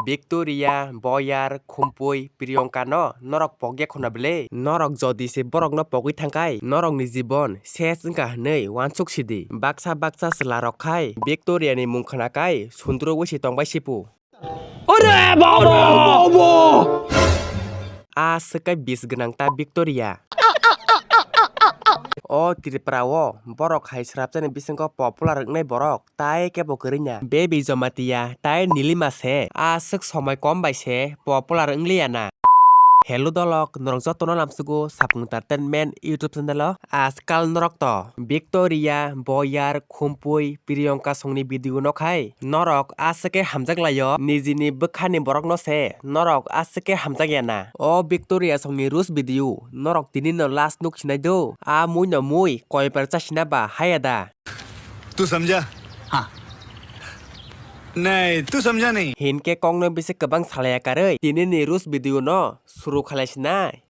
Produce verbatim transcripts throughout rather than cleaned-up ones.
Victoria, Boyar, Khumpui, Priyanka no norok pokya khuna bwle? Norok jodi se borok no pogwi thangkhai, norok ni jibon ses wngkha hwnwi wansuk sidi. Baksa baksa chwla rok khai Victoria ni mung khwnakhai sundrugwi se tongbai sipu. Ore baba! A swkhe bis gwnang ta Victoria. O Tripura o borok hai srapjani bisingo popular wngnai borok tai kebo kwrwina. Baby Jamatia tai Nilima se a swk somoi kom bai se popular wngliya na. Hello dolok, norok jotono lamsugo Sapung Entertainment YouTube channel o. Ajkal norok to Victoria, Boyar, Khumpui, Priyanka songni video no khai norok aswk khe hamjak laio, nijini bwkhani borok no se norok aswk khe hamjak ya na. O Victoria songni roast video norok tini no last nuk sinai do, a mui no mui koibar chasina ba haya da. तू समझा? हाँ। नहीं, तू समझा नहीं। Hinkhe kokno bisi kwbang salaya karwi tini ni roast video no suru khalai sinai.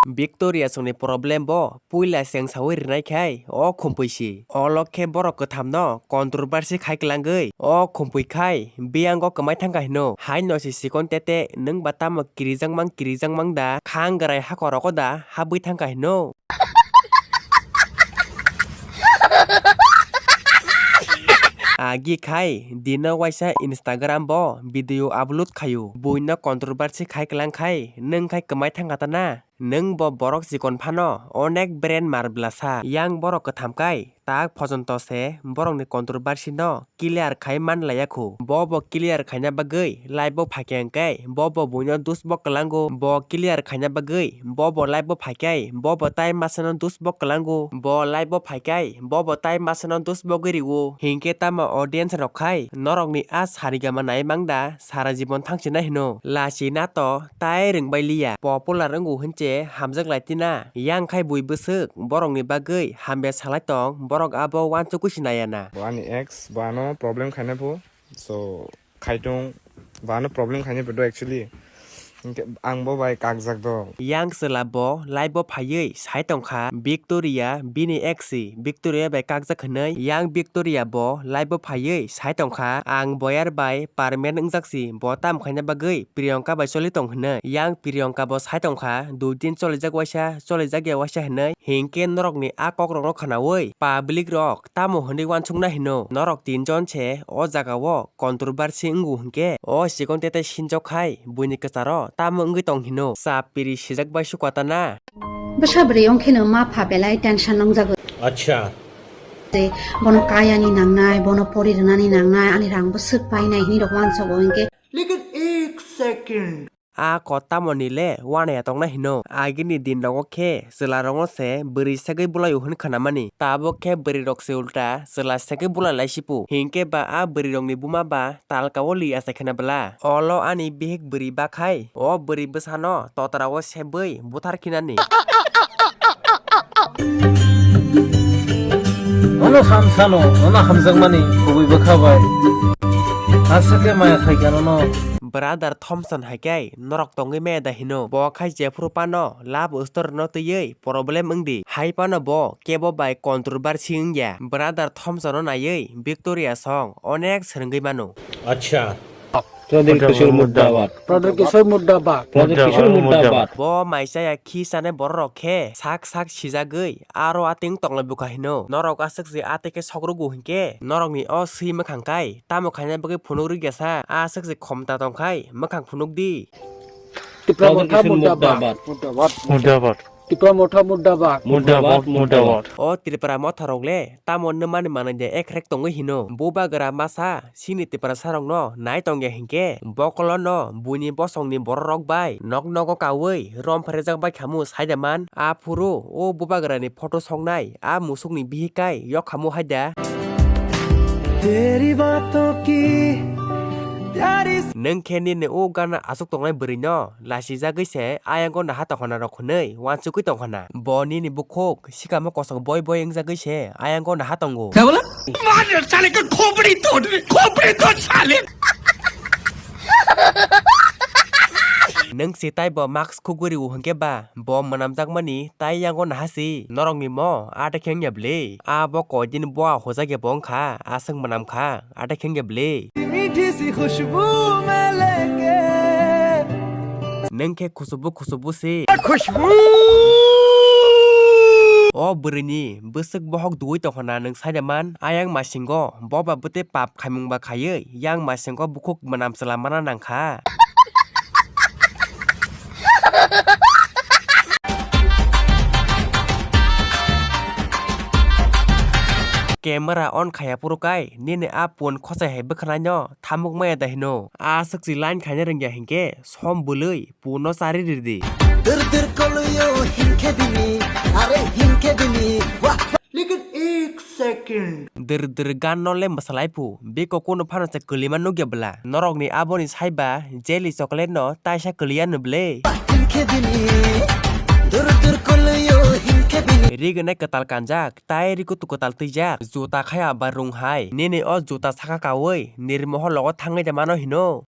Victoria songni problem bo puila cheng sawi rinai khai o Khumpui si. Olo khe borok kwtham no controversy khai kwlangwi o Khumpui khai biyango kwmai thangkha hino. Haino si sikon tete nwng ba tamo kirijak mang kirijak mang da, khang grai hakorogo da habwi thangkha hino. Agi khai dino waisa Instagram bo video upload khaio. Buino controversy khai kwlang khai nwng khai kwmai thangkha ta na? Nwng bo borok chikon phano onek brain mar bwlasa. Yang borok kwtham kai tak phojonto se borokni controversy no clear khai man laya khu. Bo bo clear khaina bagwi live o phaikha hwnkhe bo bo buino dus bo kwlango. Bo clear khaina bagwi bo bo live o phaikhai bo bo tai masano dus bo kwlango. Bo live o phaikhai bo bo tai masano dus bo gwi rio. Hinkhe tamo audience rok khai norokni a sarigama nai mang da sara jibon thangsinai hino. Lachi nato tai rwngbai liya. Popular wngo hinche hamjak lai tina. Yang khai bui bwswk borokni bagwi hamya salai tong, borok abo uansukwi sinaya na. Bo ani ex, bo ano problem khaina pho. So, khaitung, bo ano problem khaina pho do actually. Hinkhe ang bo bai kakjak do. Yang chwla bo live o phaiwi sai tongkha, Victoria bini ex si, Victoria bai kakjak hwnwi. Yang Victoria bo live o phaiwi sai tongkha, ang Boyar bai permanent wngjak si, bo tam khaina bagwi Priyanka bai choli tong hwnwi. Yang Priyanka bo sai tongkha, dui din cholijak waisa, cholijak ya waisa hwnwi. Hinkhe norokni a kokrokno khwnawi public rok tamo hwnwi uansukna hino? Norok tinjon se o jagao controversy wngo hinkhe o chikon tete sinjok khai buini kwcharo tamo wngwi tong hino? Chap piri sijak bai sukatana. Bwsa bwrwi wngkheno ma pha belai tension nangjago. Acha. Tei bono kayani nangnai, bono pori rwnani nangnai, ani rang bwswk painai hinwi rok uansogo hinkhe. Lekin ek second. A kottamoni le uanaya tongna hino. Agini din rogo khe chwla rokno se bwrwi segwi bulaio hwn khwnamani. Tabuk khe bwrwi rok se ulta chwla segwi bulai lai sipu. Hinkhe ba a bwrwi rokni buma ba talka o li achai khwna bwla. Olo ani bihik bwrwi bakhai o bwrwi bwsano totra o sebwi buthar khinani. Ono san sano, ono hamjakmani kubui bwkha bai. Aswk khe maya khai kha nono. Brother Thompson hai khe norok tongwi maya da hino. Bo khai jephuru phano love story no twiwi problem wngdi. Hai phano bo kebo bai controversy wngya. Brother Thompson no naiwi Victoria song onek swrwngwi mano. Acha. Pradyut Kishore murdabad. Pradyut Kishore murdabad. Pradyut Kishore murdabad. Bo mai chaya khi chane borok rok khe sak sak sijagwi aro ating tonglai bwkha hino. Norok aswk se atwi khe sok rwgo hinkhe norokni o swi mwkhang kai tamo khaina bagwi phunuk rwgya sa? Aswk se khomta tongkhai mwkhang phunuk di. Tipra Motha murdabad. Murdabad. Tipra Motha murdabad. Murdabad, murdabad. O Tripura Motha rok le tamo nw mani manwi de ekrek tongwi hino. Bubagra masa chini Tiprasa rokno nai tongya hinkhe bokolono buini bosongni bororok bai nok nogo kaui rom pherejak bai khamu saida man. Aphuru o Bubagrani photo soknai a musukni bihikai yok khamu haida. Nwng khe nini o gana aswk tongnai bwrwino lasijagwi se ayang gana ha tongkhana rok hwnwi uansukgwi tongkhana. Bo nini bukhuk sikamo kosok boi boi wngjagwi se ayang gana ha tongo. Mother sale ka khopri tod, khopri tod sale. Nwng se taibo mask khugwi rw hwnkhe ba bo mwnamjakmani tai yango naha se norokni mo ata khe wngya bwle? A bo koidin boa hojak ya bo wngkha, aswk mwnam kha, ata khe wngya bwle? मीठी सी खुशबू मैं लेके Nwng khe khusubu khusubu se. Khushboo O bwrwini bwswk bohok duwi tongkha na nwng saida man? Ayang masingo boba bwtwi pap khaimung ba khaiwi yang masingo bukhuk mwnam chwla mana nangkha. Camera on khaya phuru kai nini a phone khosai hai bwkhwnaino thamuk maya da hino. A swkchi line khaina rwngya hinkhe som bwlwi phone no chari ridi. Dur dur koluyo hinkhe bini, are hinkhe bini, wah. Lekin ek second. Dur dur gan no le mwsalai phu, biko kuno phano se kwlima nukya bwla. Norokni aboni saiba jelly chocolate no taisa kwliya no bwle. Hinkhe bini, dur dur koluyo hinkhe bini. Ri gwnai kwtal kanjak, tai ri kutu kwtal twijak, juta khaya ba rung hai. Nini o juta saka kawi, nirmoho logo thangwi de mano hino.